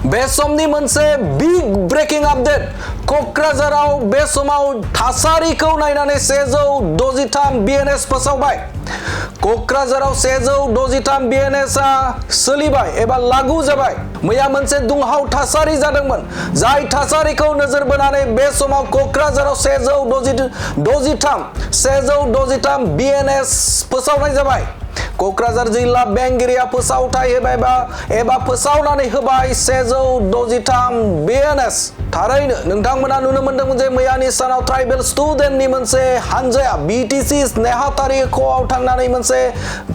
बे समनि मोनसे बिग ब्रेकिं आपडेट क'क्राझाराव बे समाव थासारिखौ नायनानै 163 BNS फोसावबाय। क'क्राझाराव 163 BNS सोलिबाय एबा लागू जाबाय। मैया मोनसे दुंहाव थासारि जादोंमोन, जाय थासारिखौ नोजोर बोनानै बे समाव क'क्राझाराव 163 BNS फोसावनाय जाबाय। क'क्राझार जिल्ला बेंगिरिया फोसावथाय होबाय एबा फोसावनानै होबाय 163 BNS। थारैनो नोंथांमोना नुनो मोनदोंमोन जे मैयानि सानाव ट्राइबेल स्टुडेन्टनि मोनसे हानजाया BTC नेहाथारिख'आव थांनानै मोनसे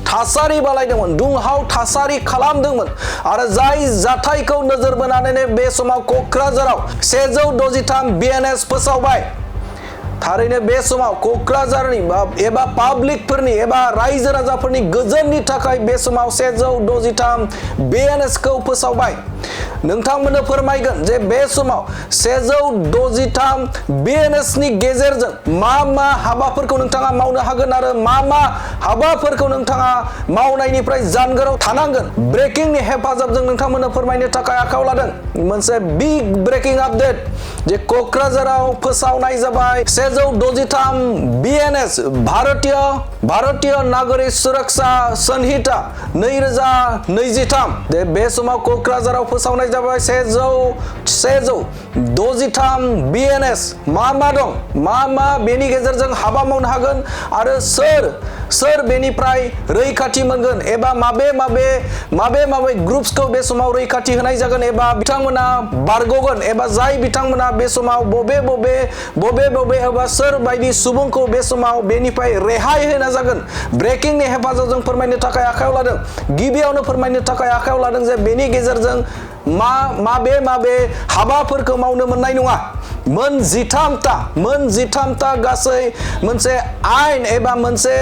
थासारि बानायदोंमोन, दुंहाव थासारि खालामदोंमोन आरो जाय जाथायखौ नोजोर बोनानै बे समाव क'क्राझाराव 163 BNS फोसावबाय। थारैनो बे समाव क'क्राझारनि एबा पाब्लिकफोरनि एबा रायजो राजाफोरनि गोजोननि थाखाय बे समाव 163 BNS खौ फोसावबाय। नोंथांमोननो फोरमायगोन जे बे समाव 163 BNS नि गेजेरजों मा हाबाफोरखौ नोंथाङा मावनो हागोन आरो मा हाबाफोरखौ नोंथाङा मावनायनिफ्राय जानगाराव थानांगोन। ब्रेकिंनि हेफाजाबजों नोंथांमोननो फोरमायनो थाखाय आखायाव लादों मोनसे बिग ब्रेकिं आपडेट जे क'क्राझाराव फोसावनाय जाबाय 163 BNS भारतीय नागरिक सुरक्षा संहिता 2023। बे समाव क'क्राझाराव फोसावनाय जाबाय 163 BNS। मा दं, मा बेनि गेजेरजों हाबा मावनो हागोन आरो सोर बेनिफ्राय रैखाथि मोनगोन एबा माबे ग्रुप्सखौ बे समाव रैखाथि होनाय जागोन एबा बिथांमोना बारग'गोन एबा जाय बिथांमोना बे समाव बबे एबा सोर बायदि सुबुंखौ बे समाव बेनिफ्राय रेहाय होना जागोन। ब्रेकिंनि हेफाजाबजों फोरमायनो थाखाय आखायाव लादों। गिबियावनो फोरमायनो थाखाय आखायाव लादों जे बेनि गेजेरजों माबे हाबाफोरखौ मावनो मोननाय नङा। मोन 13ता गासै मोनसे आयेन एबा मोनसे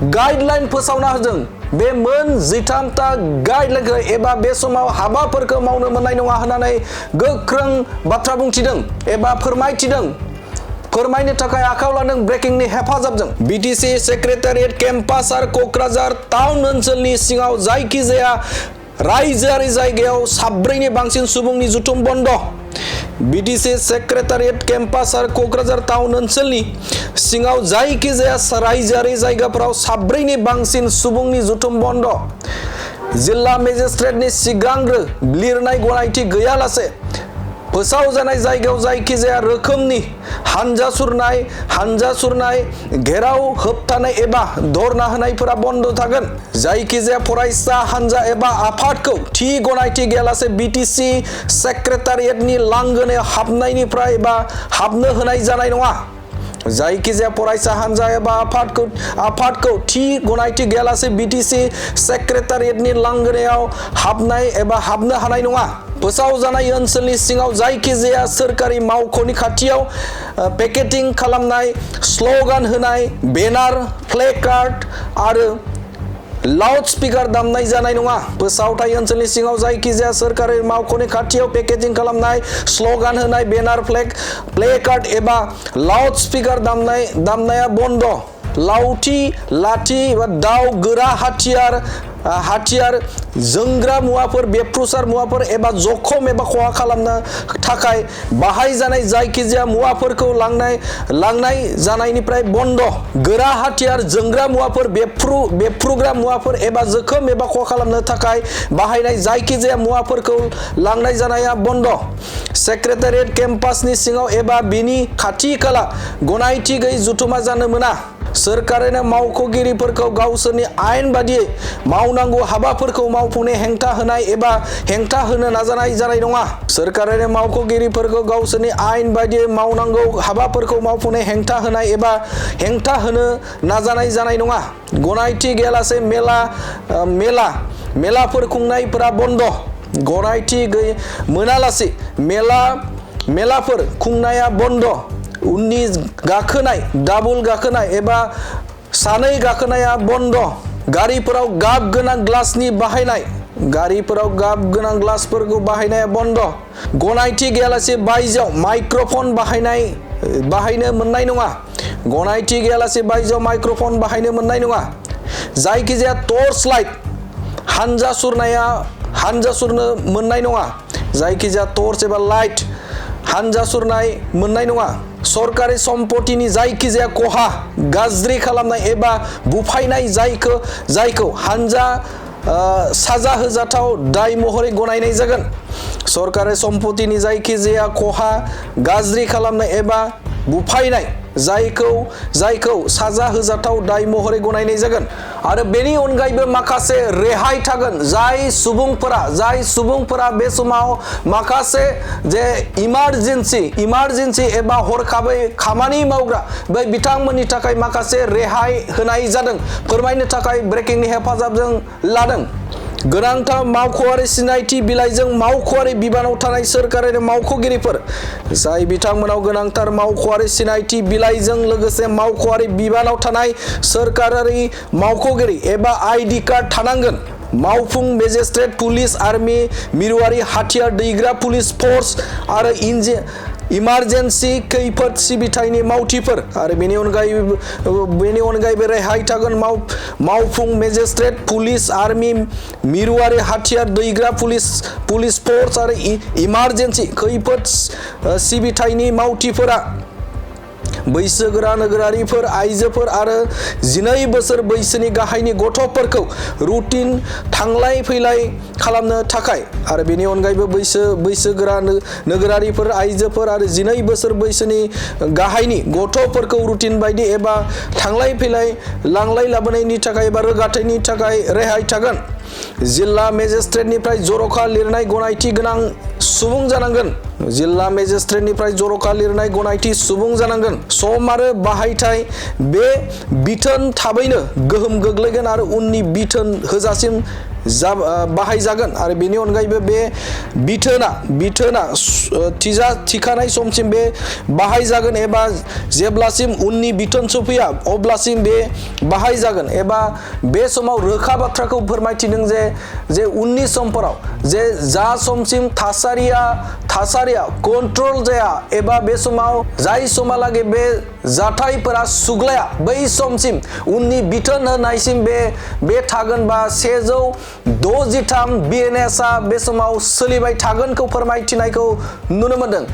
गाइडलाइन फोसावना होदों। बे मोन 13ता गाइडलाइनखौ एबा बे समाव हाबाफोरखौ मावनो मोननाय नङा होननानै गोख्रों बाथ्रा बुंथिदों एबा फोरमायनो थाखाय आखायाव लादों ब्रेकिंनि हेफाजाबजों। BTC सेक्रेटारियेट केम्पास आरो क'क्राझार टाउन ओनसोलनि सिङाव जायखिजाया रायजोआरि जायगायाव 7नि बांसिन सुबुंनि जुथुम बन्द। BTC सेक्रेटारियेट केम्पास आरो क'क्राझार टाउन ओनसोलनि सिङाव जायखिजाया रायजोआरि जायगाफोराव 7नि बांसिन सुबुंनि जुथुम बन्द। जिल्ला मेजिस्ट्रेटनि सिगांग्रो लिरनाय गनायथि गैयालासे फोसावजानाय जायगायाव जायखिजाया रोखोमनि हानजा सुरनाय, घेराव होबथानाय एबा धरना होनायफोरा बन्द थागोन। जायखिजाया फरायसा हानजा एबा आफादखौ थि गनायथि गैयालासे BTC सेक्रेटारियेटनि लांगोनायाव हाबनायनिफ्राय एबा हाबनो होनाय जानाय नङा। जायखिजाया फरायसा हानजा एबा आफादखौ थि गनायथि गैयालासे BTC सेक्रेटारियेटनि लांगोनायाव हाबनाय एबा हाबनो हानाय नङा। फोसावजानाय ओनसोलनि सिङाव जायखिजाया सोरखारि मावख'नि खाथियाव पिकेटिं खालामनाय, स्ल'गान होनाय, बेनार, प्लेकार्ड आरो लाउड स्पिकार दामनाय जानाय नङा। फोसावथाय ओनसोलनि सिङाव जायखिजाया सोरखारि मावख'नि खाथियाव पिकेटिं खालामनाय, स्ल'गान होनाय, बेनार, प्लेकार्ड एबा लाउड स्पिकार दामनाया बन्द। लाथि एबा दाव, गोरा हाथियार, जोंग्रा मुवाफोर, बेफ्रुसार मुवाफोर एबा जखम एबा खहा खालामनो थाखाय बाहायजानाय जायखिजाया मुवाफोरखौ लांनाय जानायनिफ्राय बन्द। गोरा हाथियार, जोंग्रा मुवाफोर, बेफ्रुग्रा मुवाफोर एबा जोखोम एबा खहा खालामनो थाखाय बाहायनाय जायखिजाया मुवाफोरखौ लांनाय जानाया बन्द। सेक्रेटारियेट केम्पासनि सिङाव एबा बिनि खाथि खाला गनायथि गैयै जथुमा जानो मोना। सोरखारानो मावख'गिरिफोरखौ गावसोरनि आयेन बादियै मावनांगौ हाबाफोरखौ मावफुंनो हेंथा होनाय एबा हेंथा होनो नाजानाय जानाय नङा। सोरखारानो मावख'गिरिफोरखौ गावसोरनि आयेन बादियै मावनांगौ हाबाफोरखौ मावफुंनो हेंथा होनाय एबा हेंथा होनो नाजानाय जानाय नङा। गनायथि गैयालासे मेलाफोर खुंनायफोरा बन्द। गनायथि मोनालासे मेलाफोर खुंनाया बन्द। उननि गाखोनाय, डाबल गाखोनाय एबा सानै गाखोनाया बन्द। गारिफोराव गाब गोनां ग्लासफोरखौ बाहायनाया बन्द। गनायथि गैयालासे बायजोआव माइक्र'फन बाहायनो मोननाय नङा। गनायथि गैयालासे बायजोआव माइक्र'फन बाहायनो मोननाय नङा। जायखिजाया टर्च लाइट हानजा सुरनो मोननाय नङा। जायखिजाया टर्च एबा लाइट हानजा सुरनाय मोननाय नङा। सरकारि सम्पतिनि जायखिजाया खहा गाज्रि खालामनाय एबा बुफायनाय जायखौ हानजा साजा होजाथाव दाय महरै गनायनाय जागोन। सरकारि सम्पतिनि जायखिजाया खहा गाज्रि खालामनाय एबा बुफायनाय जायखौ साजा होजाथाव दाय महरै गनायनाय जागोन। आरो बेनि अनगायैबो माखासे रेहाय थागोन जाय सुबुंफोरा बे समाव माखासे जे इमारजेन्सि एबा हरखाबै खामानि मावग्रा बै बिथांमोननि थाखाय माखासे रेहाय होनाय जादों फोरमायनो थाखाय ब्रेकिंनि हेफाजाबजों लादों। गोनांथार मावख'आरि सिनायथि बिलाइजों मावख'आरि बिबानाव थानाय सोरखारि मावख'गिरिफोर जाय बिथांमोनाव गोनांथार मावख'आरि सिनायथि बिलाइजों लोगोसे मावख'आरि बिबानाव थानाय सोरखारि मावख'गिरि एबा आइडि कार्ड थानांगोन। मावफुं मेजिस्ट्रेट पुलिस आर्मि मिरुआरि हाथियार दैग्रा पुलिस फर्स आरो इमारजेन्सि खैफोद सिबिथायनि मावथिफोर आरो बेनि अनगायैबो रेहाय थागोन मावफुं मेजिस्ट्रेट पुलिस आर्मि मिरुआरि हाथियार दैग्रा पुलिस फर्स आरो इमारजेन्सि खैफोद सिबिथायनि मावथिफोरा बैसोगोरा नोगोरारिफोर आइजोफोर आरो 12 बोसोर बैसोनि गाहायनि गथ'फोरखौ रुटिन थांलाय फैलाय खालामनो थाखाय आरो बेनि अनगायैबो बैसोगोरा नोगोरारिफोर आइजोफोर आरो 12 बोसोर बैसोनि गाहायनि गथ'फोरखौ रुटिन बायदि एबा थांलाय फैलाय लांलाय लाबोनायनि थाखाय एबा रोगाथायनि थाखाय रेहाय थागोन। जिल्ला मेजिस्ट्रेटनिफ्राय जर'खा लिरनाय गनायथि गोनां सुबुं जानांगोन। जिल्ला मेजिस्ट्रेटनिफ्राय जर'खा लिरनाय गनायथि सुबुं जानांगोन। सम आरो बाहायथाय बे बिथोन थाबैनो गोहोम गोग्लैगोन आरो उननि बिथोन होजासिम बाहायजागोन आरो बेनि अनगायैबो बे बिथोना थिखानाय समसिम बे बाहायजागोन एबा जेब्लासिम उननि बिथोन सफैया अब्लासिम बे बाहायजागोन एबा बे समाव रोखा बाथ्राखौ फोरमायथिदों जे उननि समफोराव जे जा समसिम थासारिया कन्ट्रल जाया एबा बे समाव जाय समहालागै बे जाथायफोरा सुग्लाया बै समसिम उननि बिथोन होनायसिम बे थागोन बा 163 BNS बे समाव सोलिबाय थागोनखौ फोरमायथिनायखौ नुनो मोनदों।